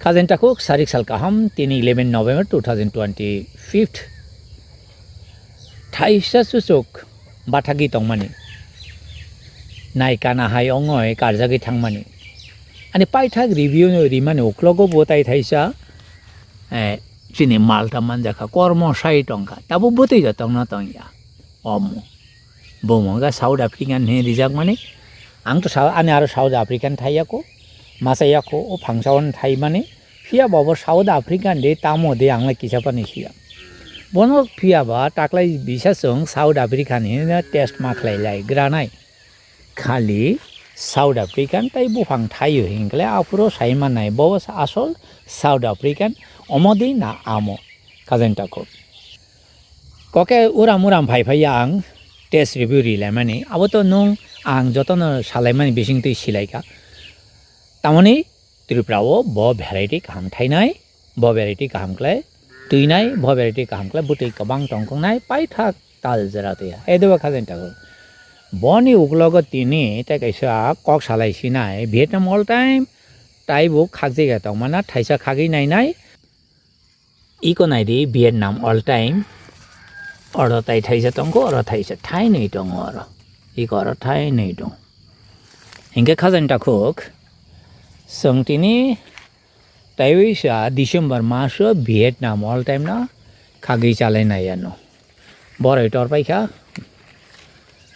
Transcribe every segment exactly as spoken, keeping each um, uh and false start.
Khajani takhuk sarik sal kaham, tini eleven November two thousand twenty-fifth. Thaisa chuchuk bathagwi tongmani. Nai kana hai ongoi karjagwi thangmani. Ani paithak review no rimani uklogo bo tai thaisa, eh, chini malta manjakha, kormo sai tongkha. Tabo bwtwi jotokno tongya. Omo. Bo wngkha South African hinwi rijakmani. Ang to sa-, ani aro South African thaiya ko. Masa yako o phangsa hwn thaimani. Phiya bo bo South African de tamo de ang lai kisa pani siya. Bono phiya ba taklai bisa chwng South African hinwi test ma khlai lai granai. Khali South African tai buphang thaio hinkle aphuru sai mannai bo asol South African omodi na amo. Khajani takhuk. Koke uram uram phai phai ya ang test review ri laimani. Abo to nung ang jotono salaimani bising twi silaika. Tamoni Tripura o bo variety kaham thainai, bo variety kaham khlai twinai, bo variety kaham khlai bwtwi kwbang tongkoknai paithak tal jera twiya. Edeba khajani takhuk. Boni uklogo tini tei kaisa kok salai sinai Vietnam all time taibo khakjagwi tongmana thaisa khagwi nainai. Iko naidi Vietnam all time. Oro tai thaisa tongkho, oro thaisa thainwi tongo oro. Iko oro thainwi tong. Hinkhe khajani takhuk. Chwng tini taiwi sa December maso Vietnam all time no khagwi chalai nai ano. Boroi tor paikha.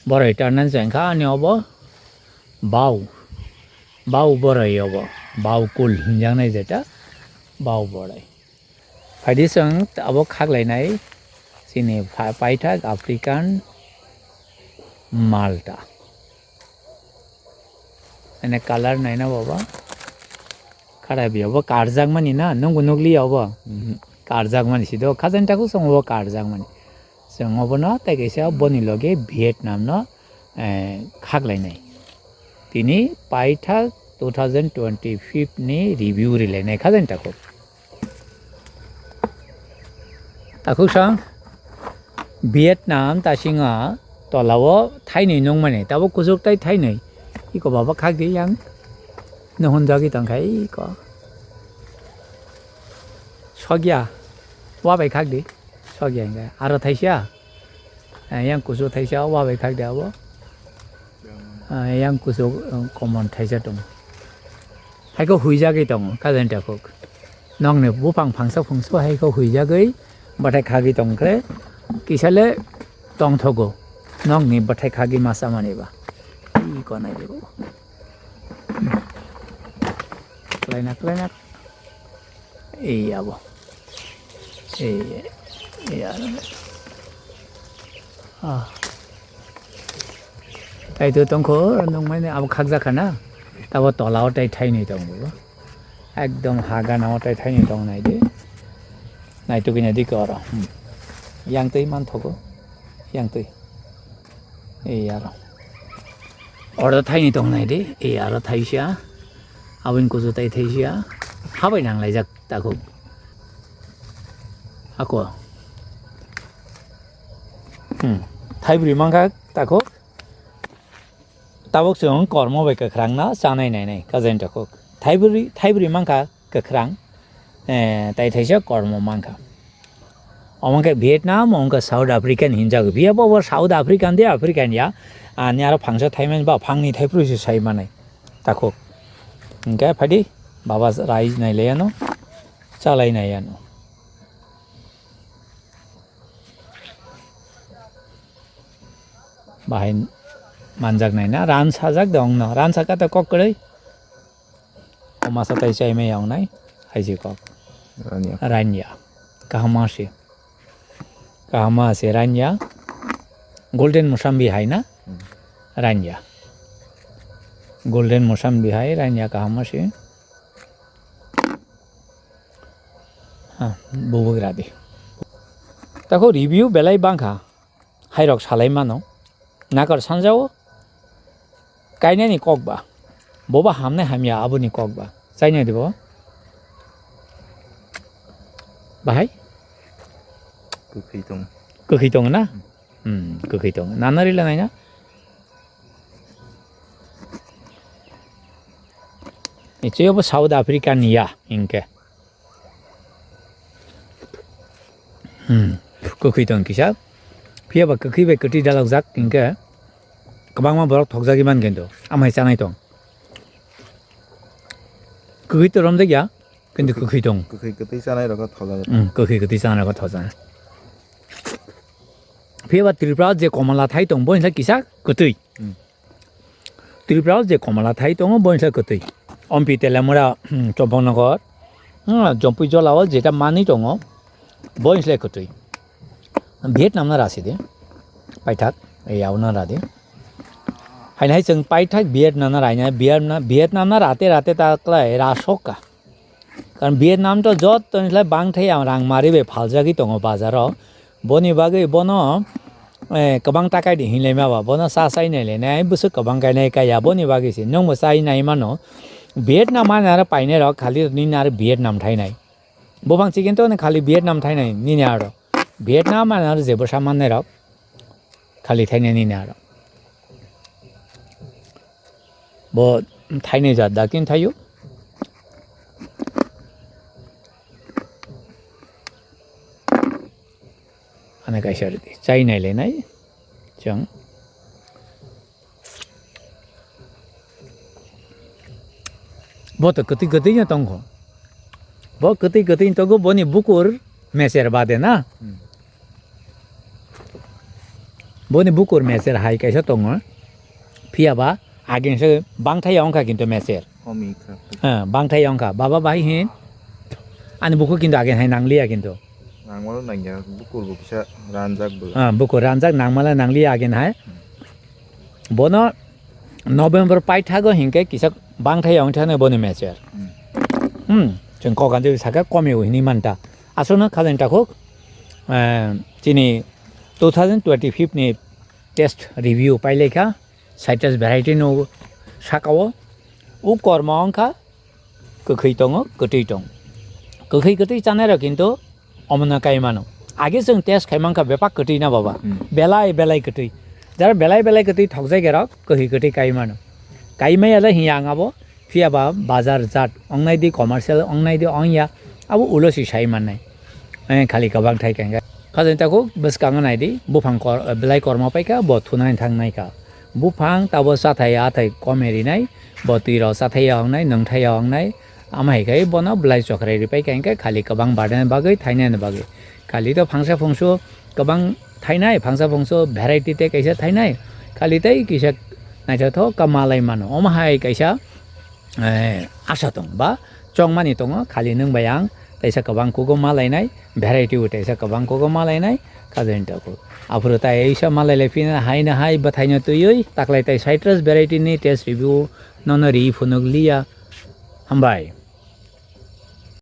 Boroi tornani chwngkha ani obo. Bau. Bau boroi obo. Bau kul hinjaknai jeta. Bau boroi. Phaidi chwng abo khaklainai chini pha-, paithak African malta. Ene colour naina baba. Khara bi abo karjakmani na, nungbo nukliya abo. Mhm. Karjakmani sido khajani takhuk chwng abo karjakmani. Chwng obono tei kaisa boni loge Vietnam no, eh, khaklainai. Tini paithak two thousand twenty-five ni review rilainai khajani takhuk. Takhuk sang Vietnam tasinga tolao thainwi nungmani, tabo kuchuk tai thainwi. Iko baba khakdi yang nuhun jagwi tongkha iko. Sogya, wabai khakdi. Sogya hinkhe. Aro thaisa. Eh, yang kuchuk thaisa wabai khakdi abo. Eh, yang kuchuk, eh, common thaisa tongo. Haikhe huijagwi tongo, khajani takhuk. Nokni buphang phangsa phungsu haikhe huijagwi bathai khagwi tongkhe kisale tongthogo. Nokni bathai khagwi masa maniba. Iko naidi bo. Klaina, klaina. Ei abo. Ei, ei aro. Ah. Tai to tongkho, nungmani abo khakjakha na. Tabo tolao tai thainwi tongo. Ekdom ha ganao tai thainwi tong naidi. Naitugwi naidi khe oro. Hmm. Yang twi manthogo. Yang twi. Ei aro. Oro thaini tong nai de, ei aro thaisa. Aboni kuchuk tai thaisa. Habai nang laijak takhuk. Ako. Hmm. Thaibrwi mankha takhuk. Tabuk chwng kormo bai kwkhwrang no chanai nainai, khajani takhuk. Thaibrwi, thaibrwi mankha kwkhwrang, eh, tai thaisa kormo mankha. Omo khe Vietnam, omo khe South African hinjak. Phiya bo bo South African de African ya. Ani aro phangsa thaimani ba phangni thaiphru se sai manai. Takhuk. Hinkhe phaidi baba rai nailai ano. Chalai nai ano. Bahai manjak nai na. Ran sajak de ongno. Ran saka ta kok kwrwi. O masa tai chai mai wngnai, hai se kok. Ranya. Ranya. Kaham ma se. Kaham ma se ranya. Golden Mozambique hai na? Hmm. Ranya. Golden Mozambique hai ranya kaham ma se. Ha, bubu gradi. Tako review belai bangkha. Hairok salai mano. Nakar sanjao. Kainani kok ba. Boba hamnai hamya aboni kok ba. Chainai de bo. Bahai? Kwkhwi tong. Kwkhwi tong na? Hmm, kwkhwi tong. Nana rila nai na? Nichoi bo South Africa ni ya, hinkhe. Hmm. Kwkhwi tong kisa. Phiya ba kwkhwi bai kwtwi dalokjak hinkhe kwbangma borok thokjagwi man kintu. Amhai chanai tong. Kwkhwi to romjakya, kintu kwkhwi tong. Kwkhwi kwtwi chanai rokho thokjak. Hmm, kwkhwi kwtwi chanai rokho thokjak. Phiya ba Tripura o je komala thai tong, bo hinsa kisa kwtwi. Hmm. Tripura o je komala thai tongo, bo hinsa kwtwi. Ompi Telamura, hmm, Chompongnagar, hmm, Jompui Jola o jeta manwi tongo, bo hinsa kwtwi. Vietnam na rasi de, paithak, e yauna ra de. Haina hai chwng paithak Vietnam na raina, Vietnam, Vietnam na rate rate ta klai ra sokka. Karon Vietnam to jotto ni slai bangthai ang rang mari bai phaljagwi tongo bazar o. Boni bagwi bono, eh, kwbang takai di hinlai ma ba. Bono sa sai nai le nai, bwswk kwbang kai nai kai ya. Boni bagwi se nwng bo sai nai mano. Vietnam ani aro painai rok khali nini aro Vietnam thai nai. Buphang chicken to khali Vietnam thai nai nini aro. Vietnam ani aro jebo sa mannai rok. Khali thainani ni aro. Bo thainai jat da kin thaio. Ani kaisa ridi. Chai nai le nai. Chang. Bo to kwtwi kwtwi no tongkho. Bo kwtwi kwtwi tongo boni bukur mecher bade na. Hmm. Boni bukur mecher hai kaisa tongo. Phiya ba ageng se bangthai ya wngkha kintu mecher. Homi kha. Ha, bangthai ya wngkha. Baba bai hin. Ani bukur kintu ageng hai nangliya kintu. Nangmano nangya, bukur bo kisa ranjak bo. Ah, bukur ranjak nangmala nangliya ageng hai. Bono November paithago hinkhe kisa bangthai ya wngthane boni mecher. Hmm. Hmm, chwng kok anjwi saka komio hinwi manta. Aswkno khajani takhuk, eh, chini two thousand twenty-five ni test review pailaikha, citrus variety no sakao. U kormo wngkha kwkhwi tongo, kwtwi tong. Kwkhwi kwtwi chanai rok kintu omono kai mano. Age chwng test khai mankha bepak kwtwi na baba. Hmm. Belai belai kwtwi. Jara belai belai kwtwi thokjai gerok kwkhwi kwtwi kai mano. Kai maya le hiya ang abo. Phiya ba bazar jat ongnai di, commercial ongnai di ongya. Abo ulo si sai mannai. Eh, khali kwbang thai kangkha. Khajani takhuk bwskango nai di, buphang kor-, belai korma paikha, bo thunani thang naikha. Buphang tabo chathai athai kome rinai, bo twi rok chathai ya wngnai, nwngthai ya wngnai, ama hai khai bono belai chokrai ripai kha, hinkhe khali kwbang barnani bagwi, thainani bagwi. Khali to phangsa phungsu kwbang thainai, phangsa phungsu variety tei kaisa thainai, khali tei kisa naithothok kha malai mano. Omo hai kaisa eh, asa tong ba chongmani tongo, khali nwng bai ang teisa kwbang kugo ma lainai, variety bo teisa kwbang kugo ma lainai, khajani takhuk. Aphuru tai eisa ma lailai phina haino hai bwthaino twiwi taklai tai citrus variety ni test review nono ri phunuk liya. Hambai.